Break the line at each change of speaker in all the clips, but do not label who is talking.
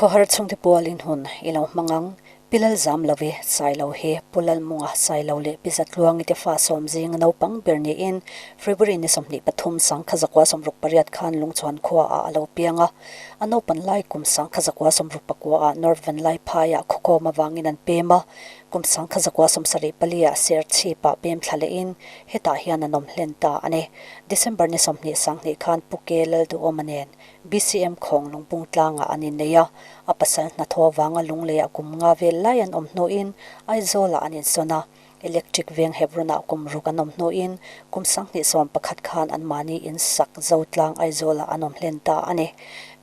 Khawhar chhungte pualin hun i lo hmang ang. Pi Lalzamlovi Sailo hi Pu Lalmunga Sailo leh Pi Zatluangi te fa sawm zinga naupang ber niin February ni 23 sangkha 68 khan Lungchhuan khuaah a lo piang a. A naupan lai kum 1969 ah North Vanlaiphaiah khawkawm avangin an pem a. Kum 1974 ah Serchhipah pem thla lehin hetah hian an awm hlen ta a ni. December ni 20 sanghnih khan Pu Ke Lalduhawma nen BCM khawng lungpung tlangah an innei a, a pasal hnathawh avanga lungleiah kum nga vel lai an awm hnuin Aizawlah an insawn a, Electric veng Hebronah kum ruk an awm hnuin kum 2011 khan anmahni in sak zo tlang Aizawlah an awm hlen ta a ni.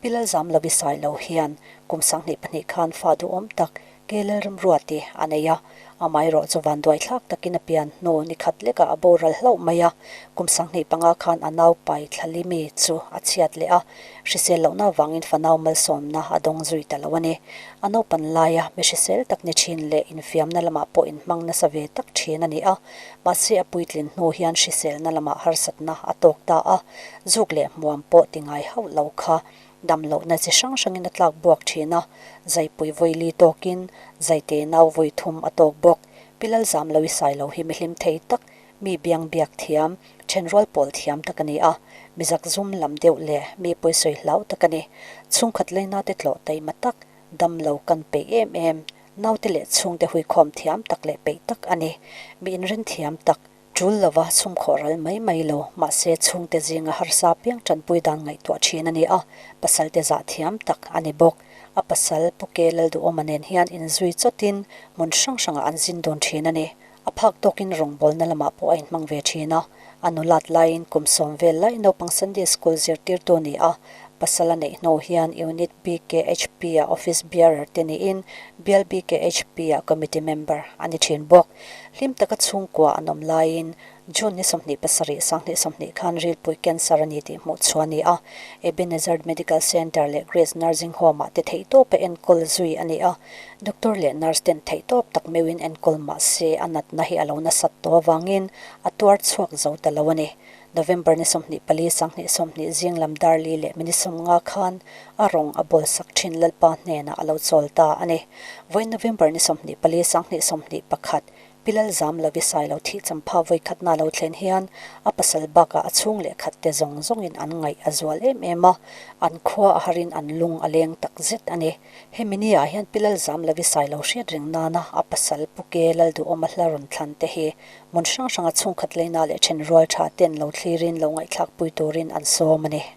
Pi Lalzamlovi Sailo hian kum 2002 khan fa duhawm tak Keilel Remruati a nei a, amaherawh chu vanduaithlak takin a pian hnu ni khat lekah a boral hlauh mai a, kum 25 khan a nau pai Thlalimi chu a chhiat leh a, hrisel lohna avangin fanau malsawmna a dawng zui ta lo a ni. A naupan laia mi hrisel tak ni thin leh infiamna lamah pawh inhmang nasa ve tak thin a ni a, mahse a puitlin hnu hian hriselna lamah harsatna a tawk ta a, zuk leh hmuam pawh ti ngai hauh lo kha Damlohna chi hrang hrangin a tlak buak thin a, zaipui vawili tawkin zaite nau vawi thum a tawk bawk. Pi Lalzamlo i Sailo hi mi hlim thei tak, mi biang biak thiam, thenrual pawl thiam tak a ni a, mi zakzum lam deuh leh mi pawisawi hlau tak a ni. Chhungkhat leina te tlawh taima tak, damlo kan peih em em, naute leh chhungte huikhawm thiam tak leh peih tak a ni. Mi inren thiam tak, Tul lova chhungkhawh ral mai mai lo, mahse chhungte zinga harsa piang tanpui dan ngaihtuah thin a ni a, pasalte zah thiam tak a ni bawk. A pasal Pu Ke Lalduhawma nen hian inzui chawtin hmun hrang hrangah an zin dun thin a ni. A phak tawkin rawngbawlna lamah pawh a inhmang ve thin a, a nulat laiin kum sawm vel lai naupang Sunday School zirtirtu a ni a, pasal a neih hnu hian Unit BKHP-ah Office Bearer te niin Bial BKHP-ah Committee Member a ni thin bawk. Hlim taka chhungkua an awm laiin June ni 27 2020 khan rilpui cancer a ni tih hmuh chhuah a ni a, Ebenezer Medical Centre leh Grace Nursing Home-ah te theihtawpa enkawl zui a ni a, doctor leh nurse ten theihtawp tak meuhin enkawl mah se a natna hi a lo nasat tawh avangin a tuar chhuak zo ta lo a ni. November ni 24 2020 zing lam Darli leh mini 50 khan a rawng a bawl sak thin Lalpa hnenah a lo chawl ta a ni. Vawiin November ni 24 2021 Pi Lalzamlovi Sailo thih champha vawikhatna lo thlen hian a pasal bakah a chhung leh khat te zawng zawngin an ngaih a zual em em a, an khua a harin an lung a leng tak zet a ni. Hemi ni ah hian Pi Lalzamlovi Sailo hriat reng nana a pasal Pu Ke Lalduhawma hla rawn thlan te hi Hmun hrang hranga chhungkhat leina leh then rual tha ten lo thlirin lo ngaihthlak pui turin an sawm a ni.